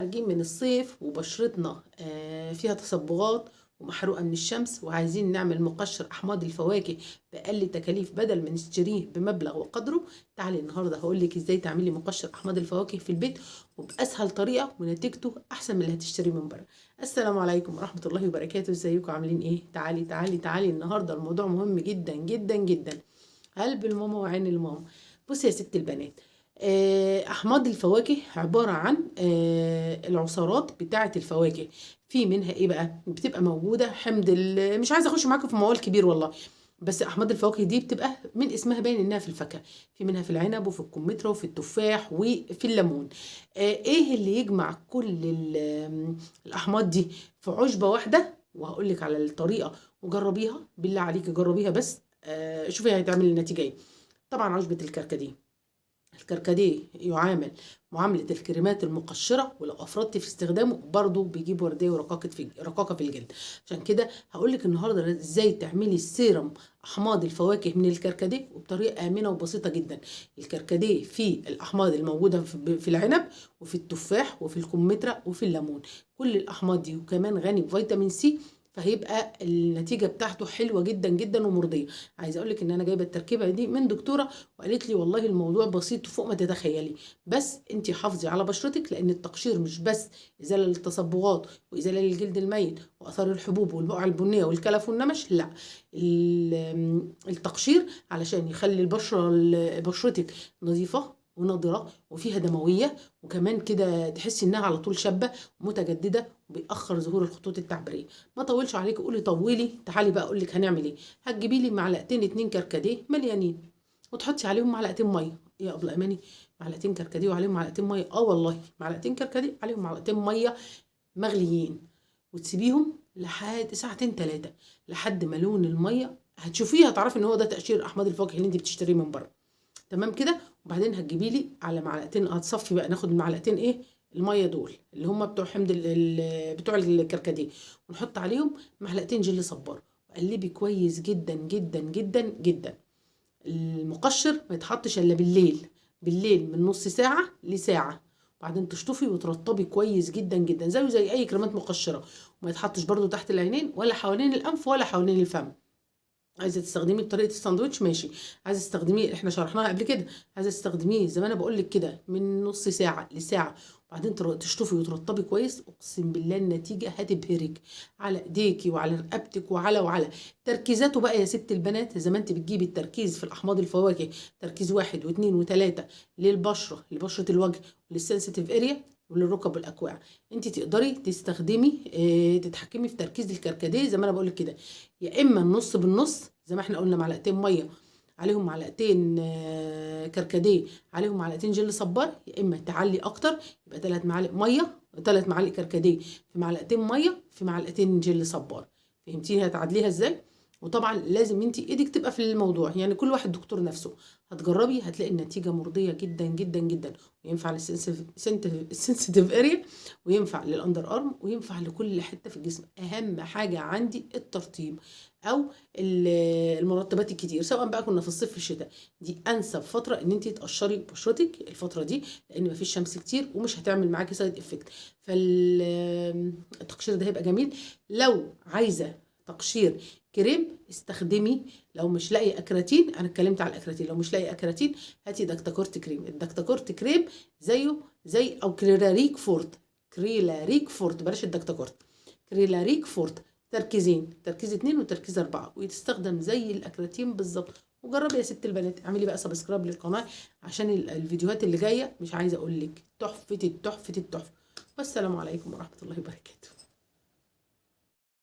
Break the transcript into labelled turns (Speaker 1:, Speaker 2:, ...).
Speaker 1: خارجين من الصيف وبشرتنا فيها تصبغات ومحروقة من الشمس، وعايزين نعمل مقشر أحماض الفواكه بأقل تكاليف بدل ما نشتريه بمبلغ وقدره. تعالي النهارده هقول لك ازاي تعملي مقشر أحماض الفواكه في البيت وبأسهل طريقة ونتيجته أحسن من اللي هتشتريه من بره. السلام عليكم ورحمة الله وبركاته، ازيكم عاملين ايه؟ تعالي تعالي تعالي، النهارده الموضوع مهم جدا جدا جدا، قلب الماما وعين الماما. بصي يا ست البنات، احماض الفواكه عبارة عن العصارات بتاعه الفواكه. في منها ايه بقى بتبقى موجودة؟ حمض مش عايزه اخش معاكم في موال كبير والله، بس احماض الفواكه دي بتبقى من اسمها باين انها في الفاكهة، في منها في العنب وفي الكمثرى وفي التفاح وفي الليمون. ايه اللي يجمع كل الاحماض دي في عشبه واحدة؟ وهقول لك على الطريقة وجربيها، بالله عليكي جربيها بس، شوفي هتعمل النتيجة ايه. طبعا عشبه الكركديه، الكركديه يعامل معاملة الكريمات المقشرة، ولو أفرطت في استخدامه برضو بيجيب وردية ورقاقة في رقاقة في الجلد. عشان كده هقولك النهاردة ازاي تعملي السيرم أحماض الفواكه من الكركديه وبطريقة آمنة وبسيطة جدا. الكركديه فيه الأحماض الموجودة في العنب وفي التفاح وفي الكمثرى وفي الليمون، كل الأحماض دي، وكمان غني بفيتامين سي، فهيبقى النتيجة بتاعته حلوة جدا جدا ومرضية. عايزة اقولك ان انا جايبة التركيبة دي من دكتورة وقالت لي والله الموضوع بسيط فوق ما تتخيلي، بس انتي حافظي على بشرتك، لان التقشير مش بس ازالة للتصبغات وازالة للجلد الميت واثار الحبوب والبقع البنية والكلف والنمش، لا، التقشير علشان يخلي بشرتك نظيفة ونضرة وفيها دموية، وكمان كده تحسي انها على طول شابة ومتجددة، وبيأخر ظهور الخطوط التعبيرية. ما طولش عليك، قولي طولي، تعالي بقى اقول لك هنعمل ايه. هتجيبي لي معلقتين 2 كركديه مليانين وتحطي عليهم معلقتين مية. يا ابله اماني معلقتين كركديه وعليهم معلقتين مية؟ والله معلقتين كركديه عليهم معلقتين مية مغليين، وتسيبيهم لحد ساعتين 3 لحد ما لون المية هتشوفيها، هتعرفي ان هو ده تقشير احماض الفواكه اللي انت بتشتريه من بره. تمام كده. وبعدين هتجيبي لي على معلقتين، هتصفي بقى، ناخد المعلقتين ايه المية دول اللي هم بتوع حمض بتوع الكركديه، ونحط عليهم معلقتين جل صبار، وقلبي كويس جدا جدا جدا جدا. المقشر ما يتحطش الا بالليل، بالليل من نص ساعة لساعة، وبعدين تشطفي وترطبي كويس جدا جدا زيه زي اي كريمات مقشره، وما يتحطش برده تحت العينين ولا حوالين الانف ولا حوالين الفم. عايزه تستخدميه بطريقة الساندوتش ماشي، عايزه تستخدميه احنا شرحناها قبل كده، عايزه تستخدميه زي ما انا بقول لك كده من نص ساعة لساعة، وبعدين تشطفي وترطبي كويس. اقسم بالله النتيجة هتبهرك على ايديكي وعلى رقبتك وعلى تركيزاته بقى يا ست البنات. زي ما انت بتجيبي التركيز في الاحماض الفواكه تركيز 1 و2 و3 للبشره، لبشره الوجه ولل sensitive area وللركب والاكواع، انت تقدري تستخدمي تتحكمي في تركيز الكركديه زي ما انا بقول لك كده، يا اما النص بالنص زي ما احنا قلنا، معلقتين مية عليهم معلقتين كركديه عليهم معلقتين جل صبار، يا اما تعلي اكتر يبقى 3 معالق مية، 3 معالق كركديه في معلقتين مية في معلقتين جل صبار. فهمتيني هتعدليها ازاي؟ وطبعا لازم انت ايدك تبقى في الموضوع، يعني كل واحد دكتور نفسه. هتجربي هتلاقي النتيجة مرضية جدا جدا جدا، وينفع لل sensitive area، وينفع لل under arm، وينفع لكل حتة في الجسم. اهم حاجة عندي الترطيب او المرطبات الكتير، سواء بقى كنا في الصيف في الشتاء، دي انسب فترة ان انت تقشري بشرتك الفترة دي، لان مفيش شمس كتير ومش هتعمل معاكي side effect. فالتقشير ده هيبقى جميل. لو عايزه تقشير كريم استخدمي، لو مش لاقي اكراتين، انا اتكلمت على الاكراتين، لو مش لاقي اكراتين هاتي دكتاكورت كريم. الدكتاكورت كريم زيه زي او كريلاريك فورت، كريلاريك فورت، بلاش الدكتاكورت، كريلاريك فورت، تركيزين، تركيز 2 وتركيز 4، ويتستخدم زي الاكراتين بالظبط. وجربي يا ست البنات، اعملي بقى subscribe للقناة عشان الفيديوهات اللي جاية، مش عايزه اقول لك تحفة التحفة التحفة. والسلام عليكم ورحمة الله وبركاته.